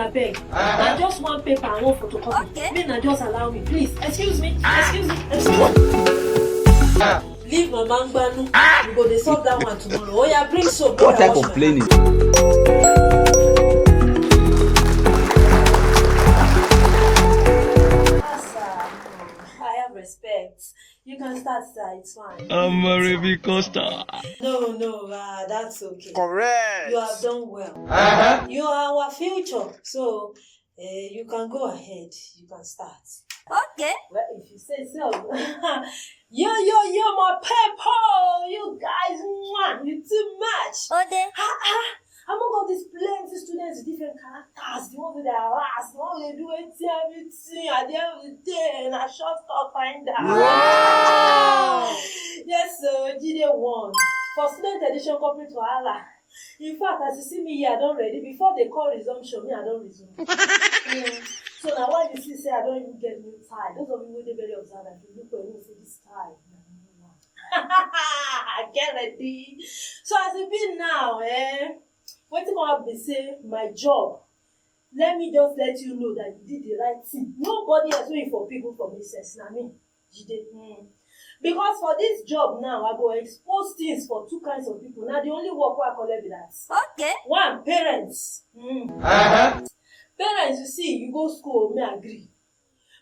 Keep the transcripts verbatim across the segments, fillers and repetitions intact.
Abeg, na just one paper and one photocopy. Make na just allow me, please. Excuse me, excuse me, excuse me. Leave Mama Ngbanu. We go dey solve that one tomorrow. Oya, bring soap. What type of planning? I have respect. You can start, sir. It's fine. I'm a Ruby Costa. No, no, uh, that's okay. Correct. You have done well. Uh-huh. You are our future, so uh, you can go ahead. You can start. Okay. Well, if you say so. Yo, yo, yo, my people. You guys, mwah, you too much. Ode. Ah, ah. Among all these plenty students with different characters, the ones wey dey harass, the ones wey dey do wetin everything, at the end of the day, na short cut find out. Wow! Yes, so Jide won. For student edition corporate wahala. In fact, as you see me here, I don ready. Before they call resumption, me, I don resume. Mm. So na why you see say I don even get new tie. Those of you wey dey very observant, you look well, you know say this tie na new one. I get ready. So as e be now, eh, wetin come happen be say my job, let me just let you know that you did the right thing. Nobody else wey you for pick for me sense, na me, Jide. Hmm. Because for this job now, I go expose things for two kinds of people. Na the only work wey I collect be that. Okay. One, parents. Hmm. Uh-huh. Parents, you see, you go school, me agree.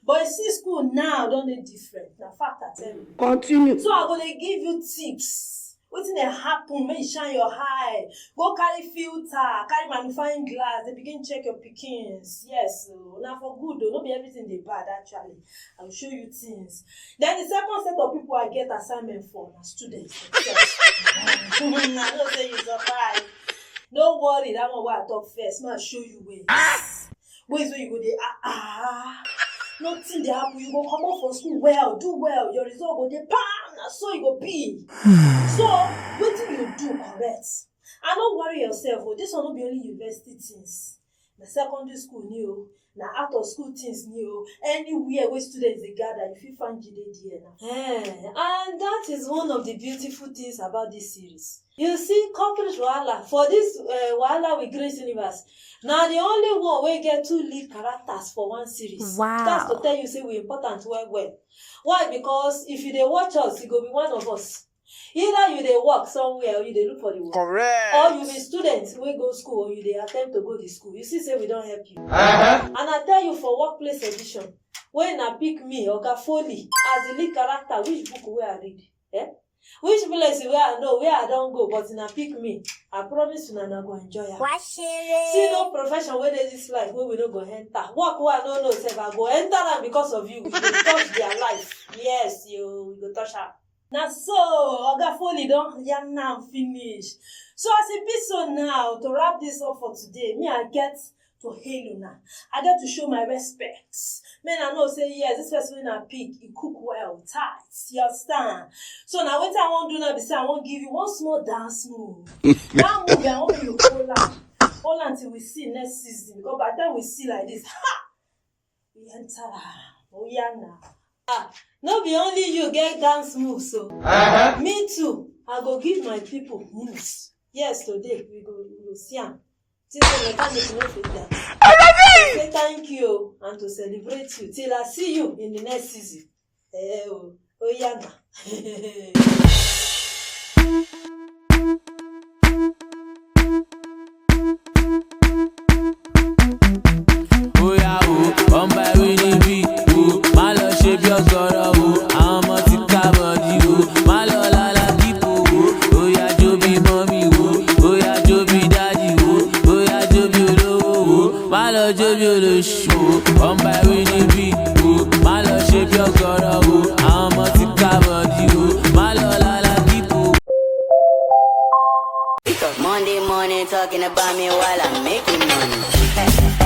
But you see, school now don dey different. Na fact I tell you. Continue. So I go dey give you tips. Wetin dey happen? Make you shine your eye. Go carry filter, carry magnifying glass. Dey begin check your pikins. Yes, o, na for good o. No be everything dey bad actually. I go show you things. Then the second set of people I get assignment for na students themselves. I know say you surprise. No worry, that one wey I talk first. Make I show you ways. Ways wey you go dey ah ah. Nothing dey happen. You go comot for school well, do well. Your result go dey pam. Na so e go be. So wetin you do correct. And no worry yourself o. This one no be only university things. Na secondary school ni o. Na out of school things ni o. Anywhere wey students dey gather, you fit find Jide there na. Eh, and that is one of the beautiful things about this series. You see, corporate wahala for this uh, wahala with Grace Universe. Na the only one wey get two lead characters for one series. Wow. That's to tell you say we important well well. Why? Because if you dey watch us, you go be one of us. Either you dey work somewhere or you dey look for the work. Correct. Or you be student wey go school or you dey attempt to go the school. You see say we don help you. Uh-huh. And I tell you for workplace edition, wey na pick me, Oga Foley, as the lead character, which book wey I read? Eh? Which place wey I know, where I don go, but na pick me. I promise una, una go enjoy am. See no profession wey dey this life wey we no go enter. Work wey I no know sef, I go enter am because of you. We go touch their life. Yes, you, we go touch am. Na so Oga Foley don yarn am finish. So as e be so now, to wrap this up for today, me I get to hail una. I get to show my respects. Make una know say yes, this person wey una pick, e cook well, tight. You understand? So na wetin I wan do now be say I wan give you one small dance move. That move, I wan make you hold am. Hold am till we see next season. Because by the time we see like this, ha! We enter am. Oya na. Ah, no be only you get dance moves o. Uh-huh. Me too. I go give my people moves. Yes, today we go, we go see am. Till the mechanic no fit dance. Say thank you and to celebrate you till I see you in the next season. Eh o, oya na. Oya o, come by with the beat o. Má lọ ṣe bí ọ̀gọ̀rọ̀ o. Àwọn ọmọ ti ká bọ̀dì o. Má lọ lálá kíkó o. Oya jó bí mọ́mì o. Oya jó bí dádì o. Oya jó bí olówó o. Má lọ jó bí olóṣù o. Come by with the beat o. Má lọ ṣe bí ọ̀gọ̀rọ̀ o. Àwọn ọmọ ti ká bọ̀dì o. Má lọ lálá kíkó. Monday morning talking about me while I'm making money.